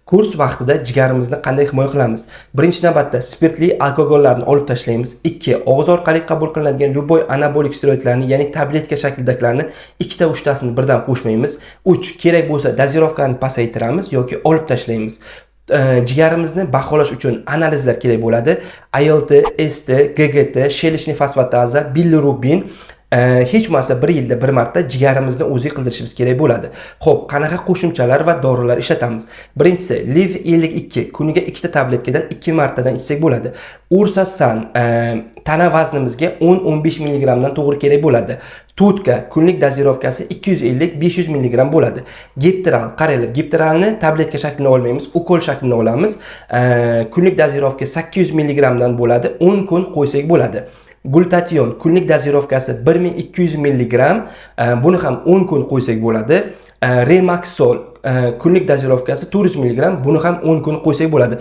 Kurs vaqtida jigarimizni qanday himoya qilamiz? Birinchi navbatda spirtli alkogollarni olib tashlaymiz. Ikki, og'iz orqali qabul qilinadigan любой anabolik steroidlarni, ya'ni tabletka shaklidagilarni ikkita, uchtasini birdan qo'shmaymiz. Uch, kerak bo'lsa, дозировка ni pasaytiramiz yoki olib tashlaymiz. Jigarimizni baholash uchun analizlar kerak bo'ladi: ALT, ST, GGT, щелочный fosfataza, bilirubin. Hech bo'lmasa bir yilda bir marta jigarimizni o'ziga qildirishimiz kerak bo'ladi. Xo'p, qanaqa qo'shimchalar va dorilar ishlatamiz? Birinchisi Liv 52, kuniga ikkita tabletkadan ikki martadan ichsak bo'ladi. Ursasan tana vaznimizga 10-15 milligramdan to'g'ri kerak bo'ladi. Tutka kunlik дозировка si 250-500 milligram bo'ladi. Gepteral, qaranglar, Gepteralni tabletka shaklida olmaymiz, ukol shaklida olamiz. Kunlik дозировка 800 milligramdan bo'ladi, 10 kun qo'ysak bo'ladi. Glutation kunlik дозировка si 1200 milligram, buni ham 10 kun qo'ysak bo'ladi. Remaxol kunlik дозировка si 400 milligram, buni ham 10 kun qo'ysak bo'ladi.